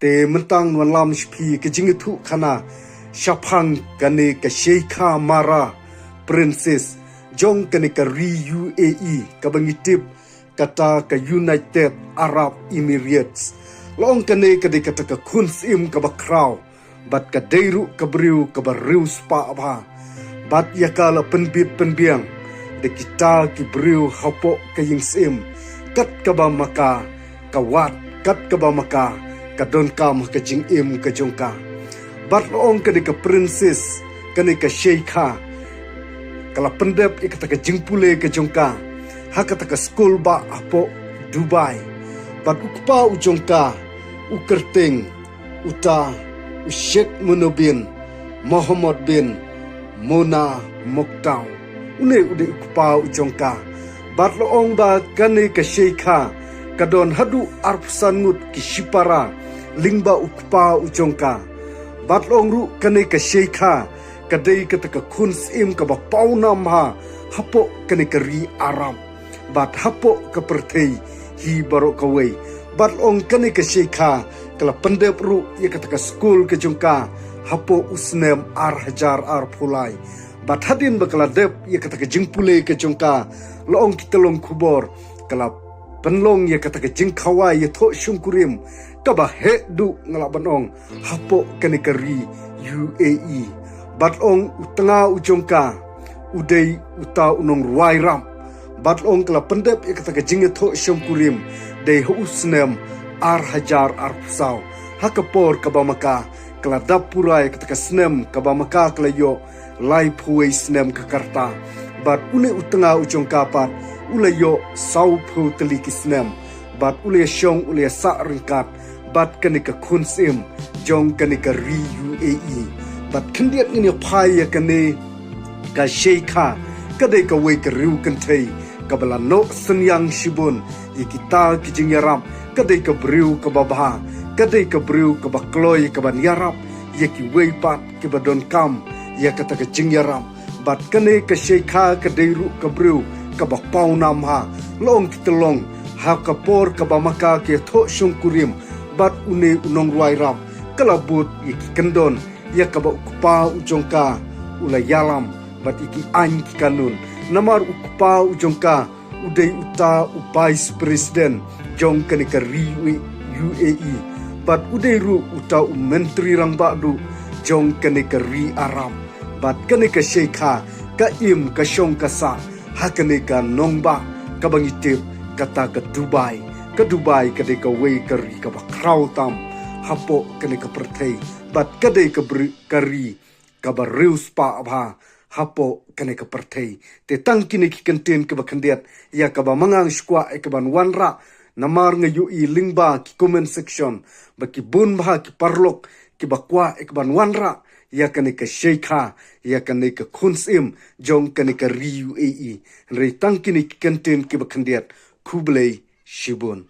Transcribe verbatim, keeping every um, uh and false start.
Te mynta ngan wanlam sha phi ka jingïathuhkhana shaphang kane ka Sheikha Mara, Princess jong kane ka ri U A E, kaba ngi tip kata ka United Arab Emirates. La ong kane ka dei kata ka khun syiem kaba khraw bad ka dei ruh ka briew kaba riewspah bha. Bad ïa ka la pynbit pynbiang da kita ki briew hapoh ka ïing syiem, kat kaba ma ka ka wad, kat kaba ma ka ka donkam ha ka jingim ka jong ka. Bad la ong kane ka Princess, kane ka Sheikha, ka la pyndep ïa kata ka jingpule ka jong ka ha kata ka skul bah hapoh Dubai. Bad u kpa u jong ka, u kyrteng uta u Sheikh Munu bin Mohammed bin Muna Moktaw. Une u dei u kpa u jong ka. Bad la ong ba kane ka Sheikha ka don haduh arphew san ngut ki shipara lyngba u kpa u jong ka. Bad la ong ruh kane ka Sheikha ka dei kata ka khun syiem kaba pawnam bha hapoh kane ka ri Arab bad hapoh ka pyrthei hi baroh kawei. Bad la ong kane ka Sheikha ka la pyndep ruh ïa kata ka skul ka jong ka hapoh u snem ar hajar arphew lai. Bad hadien ba ka la dep ïa kata ka jingpule ka jong ka, la ong ki tyllong khubor, ka la pynlong ïa kata ka jingkhawai ïathoh shongkurim kaba heh duh, nga lah ban ong, hapoh kane ka ri U A E. Bad la ong u tnga u jong ka u dei uta u nongrwai rap. Bad la ong ka la pyndep ïa kata ka jingïathoh shongkurim dei ha u snem ar hajar arphew saw. Ha ka por kaba ma ka ka la dap pura ïa kata ka snem kaba ma ka ka la ïoh laiphew wei snem ka rta. Bad une u tnga u jong ka pat u la ïoh sawphew tylli ki snem. Bad u la ïashong, u la ïasah ryngkat bad kane ka khun syiem jong kane ka ri U A E. Bad khyndiat ngin ïa phai ïa kane ka Sheikha, ka dei kawei ka riewkynthei kaba la noh synñiang shibun ïa kita ki jingïarap. Ka dei ka briew kaba bha, ka dei ka briew kaba kloi kaban ïarap ïa kiwei pat kiba donkam ïa kata ka jingïarap. Bad kane ka Sheikha ka dei ruh ka briew kaba pawnam bha. La ong ki tyllong, ha ka por kaba ma ka ka ïathoh shongkurim bad une u nongrwai rap, ka la bud ïa ki kyndon ïa kaba u kpa u jong ka u la ïalam bad ïa ki aiñ ki kanun. Namar u kpa u jong ka u dei uta u Vice President jong kane ka ri U A E. Bad u dei ruh uta u Myntri Rangbah duh jong kane ka ri Arab. Bad kane ka Sheikha ka im ka shong ka sah ha kane ka nongbah kaba ngi tip kata ka Dubai. Ka Dubai ka dei kawei ka ri kaba khraw tam hapoh kane ka pyrthei. Bad ka dei ka bri-, ka ri kaba riewspah bha hapoh kane ka pyrthei. Te tang kine ki kyntien kiba khyndiat ïa kaba ma nga nga sngewkwah ïa kaban wanrah, namar nga ïohi lyngba ki comment section ba ki bun bha ki paralok kiba kwah ïa kaban wanrah ïa kane ka Sheikha, ïa kane ka khun syiem jong kane ka ri U A E. Hynrei tang kine ki kyntien kiba khyndiat. Khublei shibun.